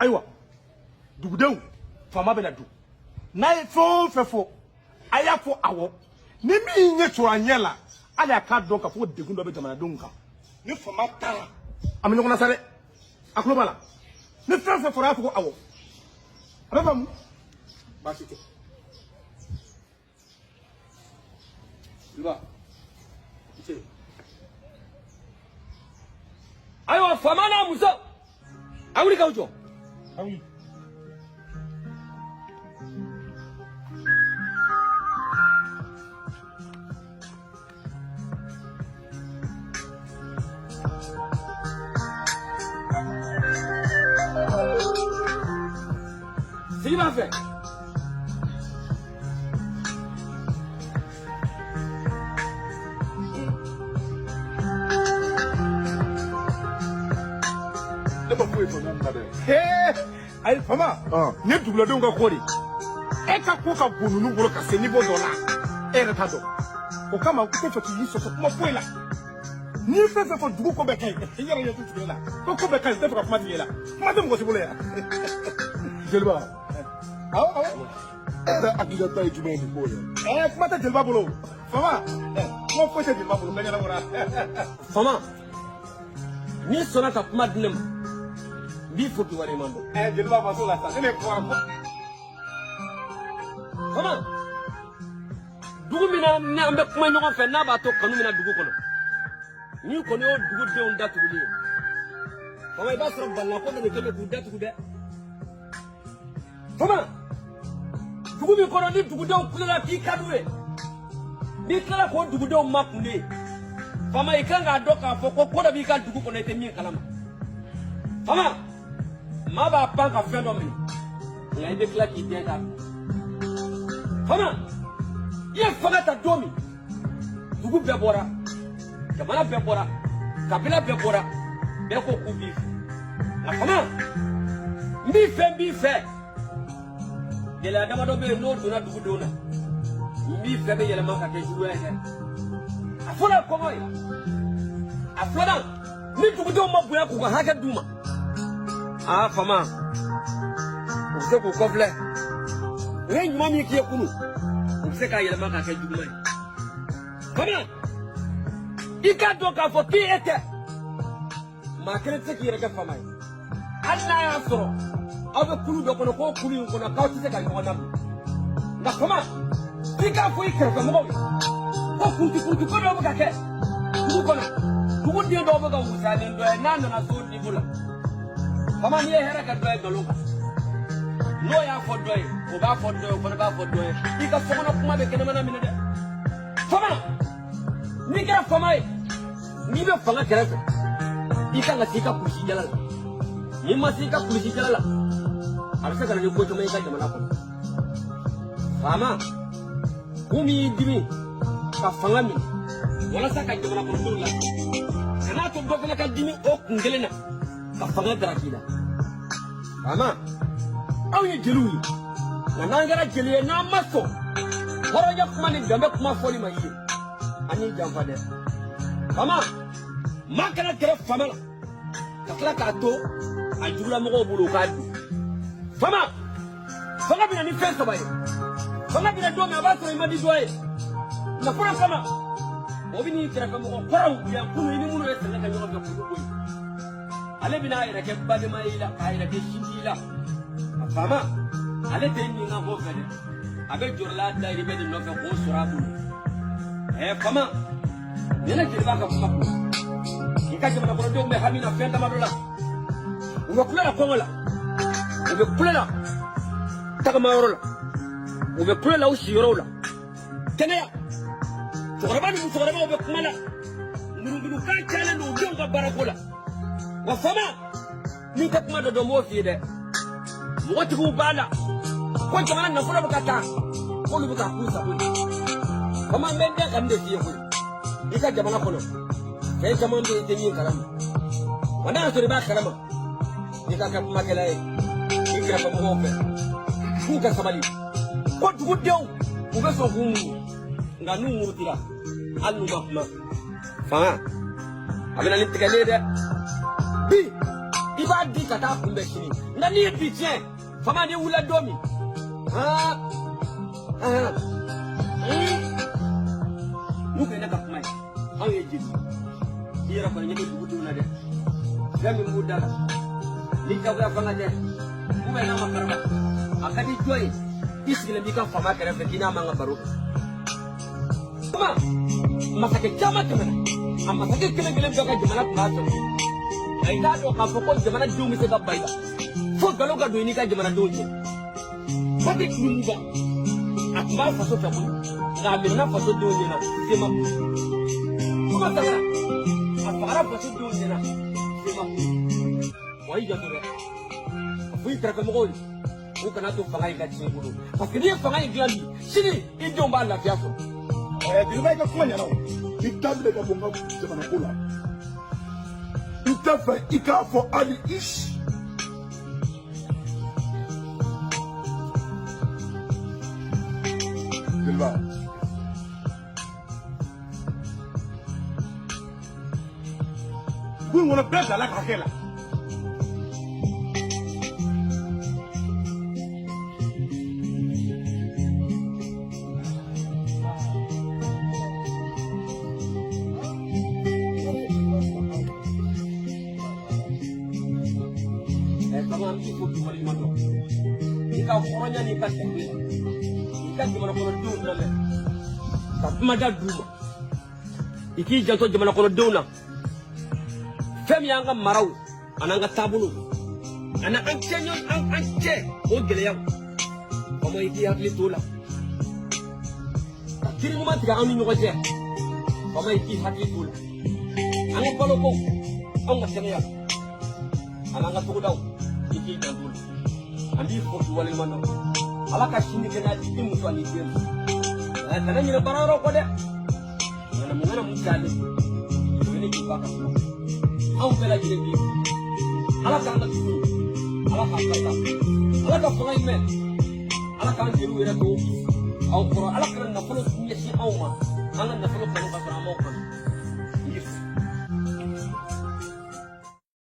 Ayiwa, dugudenw, faama bɛna don. N'a ye fɛn o fɛn fɔ, a y'a fɔ awɔ. Ni min ɲɛ sɔrɔ a ɲɛ la, hali a k'a dɔn k'a fɔ ko degun dɔ bɛ jamanadenw kan. Ni faama taara, an bɛ ɲɔgɔn na sa dɛ. A tulo b'a la. Ni fɛn fɛn fɔra, a y'a fɔ ko awɔ. A bɛ faamu? Baasi tɛ. Jeliba, i ce. Ayiwa, faama n'a muso, a wuli k'aw jɔ. A wuli. Sigi b'a fɛ. Ne ma foyi faamuya nin na dɛ. Hee, ayi faama, nin ye duguladenw ka ko de ye. E ka ko ka bon ninnu bolo ka se niveau dɔ la, e yɛrɛ t'a dɔn. O kama u tɛ fɛ k'i sɔsɔ kuma foyi la. N'i ye fɛn fɛn fɔ, dugu ko bɛɛ ka ɲi. I yɛrɛ ɲɛ tɛ tigɛ e la. Ko bɛɛ ka ɲi, u tɛ fɛ ka kuma tigɛ e la. Kuma tɛ mɔgɔ si bolo yan. Jeliba. Awɔ, awɔ. E yɛrɛ hakilinata ye jumɛn ye nin ko in na? Ɛɛ, kuma tɛ jeliba bolo. Faama, kuma foyi tɛ jeliba bolo, bɛɛ ɲɛnabɔra. Faama, n'i sɔnna ka kuma di ne ma, n b'i fo k'i waleɲuman dɔn. Ɛɛ, jeliba ma s'o la sa, ne de kuma fɔ. Faama, dugu min na n'an bɛ kuma ɲɔgɔn fɛ, n'a b'a to kanu bɛ na dugu kɔnɔ, n'i kɔni y'o dugudenw datugulen ye, faama, i b'a sɔrɔ balilako dɔ de kɛlen k'u datugu dɛ. Faama, dugu min kɔnɔ ni dugudenw kulela k'i ka d'u ye, n'i tilala k'o dugudenw makunnen ye, faama, i kan k'a dɔn k'a fɔ ko ko dɔ b'i ka dugu kɔnɔ i tɛ min kalama. Faama, maa b'a pan ka fɛn dɔ minɛ, nka i bɛ tila k'i den k'a bila. Faama, i ye fanga ta don min, dugu bɛɛ bɔra, jamana bɛɛ bɔra, kabila bɛɛ bɔra, bɛɛ ko k'u b'i fɛ. Nka faama, n b'i fɛ, n b'i fɛ, gɛlɛya damadɔ bɛ yen, n'o donna dugudenw na, n b'i fɛ bɛ yɛlɛma ka kɛ juguya ye dɛ. A fɔlɔ ye kɔngɔ ye. A filanan, ni dugudenw ma bonya k'u ka hakɛ d'u ma, aa faama, u bɛ se k'u kɔfilɛ. U ye ɲuman min k'i ye kunun, u bɛ se k'a yɛlɛma k'a kɛ juguman ye. Faama, i k'a dɔn k'a fɔ k'e tɛ maa kelen tɛ se k'i yɛrɛ kɛ faama ye, hali n'a y'a sɔrɔ aw bɛ kulu dɔ kɔnɔ, k'o kulu in kɔnɔ k'aw tɛ se ka ɲɔgɔn labila. Nka faama, f'i k'a fɔ i kɛrɛfɛmɔgɔw ye ko kurutu kurutu ko dɔw bɛ ka kɛ dugu kɔnɔ, dugu den dɔw bɛ ka wusaya ni dɔ ye. N'a nana s'o niveau la, faama, n'i ye hɛrɛ kɛ dɔ ye nkalon kan, n'o y'a fɔ dɔ ye, o b'a fɔ dɔ ye, o fana b'a fɔ dɔ ye, i ka sokɔnɔ kuma bɛ kɛnɛmana minɛ dɛ. Faama, n'i kɛra faama ye, n'i bɛ fanga kɛrɛfɛ, i kan ka s'i ka kulusi jala la. N'i ma s'i ka kulusi jala la, a bɛ se ka na ni ko caman ye i ka jamana kɔnɔ. Faama, kun min y'i dimi ka fanga minɛ walasa ka jamana kɔnɔdenw lafiya, kan'a to dɔ fana ka dimi o kun kelen na ka fanga daraki la. Faama, anw ye jeliw ye, nka n'an kɛra jeli ye, n'an ma sɔn hɔrɔnya kuma ni danbe kuma fɔli ma i ye, an y'i janfa dɛ. Faama, maa kana gɛrɛ faama la ka tila k'a to a jugulamɔgɔw bolo u k'a dun. Faama, fanga bɛ na ni fɛn saba ye. Fanga bɛ na don min, a b'a sɔrɔ i man di dɔ ye nafolo kama, o bɛ n'i kɛrɛfɛmɔgɔ kɔrɔw yan kunun, i ni minnu ye sɛnɛ kɛ ɲɔgɔn fɛ, k'olu bɔ yen. Ale bɛna a yɛrɛ kɛ badenma ye i la, k'a yɛrɛ kɛ sinji i la. A faama, ale tɛ nin ka ko fɛ dɛ, a bɛ jɔrɔla dayirimɛ de nɔfɛ k'o sɔrɔ a bolo. Ɛɛ faama, nin ne jeliba ka kuma kun. I ka jamana kɔnɔdenw bɛ hami na fɛn damadɔ la. U bɛ kule la kɔngɔ la, u bɛ kule la tagamayɔrɔ la, u bɛ kule la u siyɔrɔw la, kɛnɛya. Cɛkɔrɔba ni musokɔrɔbaw bɛ kuma la, ŋunuŋunukan cayalen don u denw ka baarako la. Wa faama, n'i tɛ kuma dɔ dɔn, n b'o f'i ye dɛ. Mɔgɔtigiw b'a la ko jamana nafolo bɛ ka taa, k'olu bɛ k'a k'u sago ye. Faama, n bɛ n den ka nin de f'i ye koyi. I ka jamana kɔnɔ, fɛn caman bɛ yen, i tɛ min kalama. Wa n'a y'a sɔrɔ i b'a kalama, i ka kɛ kumakɛla ye i kɛrɛfɛmɔgɔw fɛ, k'u ka sabali, ko dugudenw u bɛ sɔn k'u muɲu, nka n'u murutira, hali n'u ma kuma, fanga a bɛ na ni tigɛli ye dɛ. Bi i b'a di ka taa kunbɛn sini nka n'i ye bi tiɲɛ faama n'i wulila don min aa aa n'u kɛ ne ka kuma ye anw ye jeli i yɛrɛ kɔni ɲɛ bɛ dugudenw na dɛ fɛn min b'u da la ni jagoya fanga tɛ u bɛ n'a ma karaba a ka di jɔn ye i sigilen b'i ka faama kɛrɛfɛ k'i n'a man ka baro kɛ kuma masakɛ caman tɛmɛna a masakɛ kelen kelen bɛɛ ka jamana tun b'a sɔrɔ nka i t'a dɔn k'a fɔ ko jamanadenw bɛ se ka ban i la fo nkalon ka don i n'i ka jamanadenw cɛ Patrick Lumumba a tun b'a faso fɛ koyi nka a minɛna fasodenw ɲɛna sema kuma Sankara a fagara fasodenw ɲɛna sema wa i janto dɛ a fɔ i kɛrɛfɛmɔgɔw ye u kana to fanga in ka tiɲɛ i bolo parce que n'i ye fanga in dilan bi sini i denw b'a lafiya sɔrɔ. Ɛɛ jeliba i ka kuma ɲɛna o i da minɛ ka bɔ n ka jamana ko la n t'a fɛ i k'a fɔ hali isi. Jeliba dugu in kɔnɔ bɛɛ bilala ka hakɛ la. Faama an b'i fo k'i waleɲuman dɔn i ka hɔrɔnya n'i ka danbe la i ka jamana kɔnɔdenw lamɛn ka kumada d'u ma i k'i janto jamana kɔnɔdenw na fɛn min y'an ka maraw an'an ka taabolow ani an cɛ ɲɔgɔn an cɛ o gɛlɛyaw faama i k'i hakili t'o la ka kiri ɲuman tigɛ an ni ɲɔgɔn cɛ faama i k'i hakili t'o la an ka baloko anw ka kɛnɛya an'an ka togodaw i k'i janto o la an b'i fo k'i waleɲuman dɔn ala ka si ni kɛnɛya di i muso ani den ma kana ɲinɛ baara yɔrɔ kɔ dɛ ŋanamu ŋanamu cayalen o ye ne jeliba ka kuma anw bɛɛ lajɛlen b'i fo ala k'an ka dugu ala k'a barika ala ka fanga in mɛn ala k'an jeliw yɛrɛ to aw kɔrɔ ala kana nafolo ɲɛsin anw ma an ka nafolo kanu ka sɔrɔ an m'aw kanu.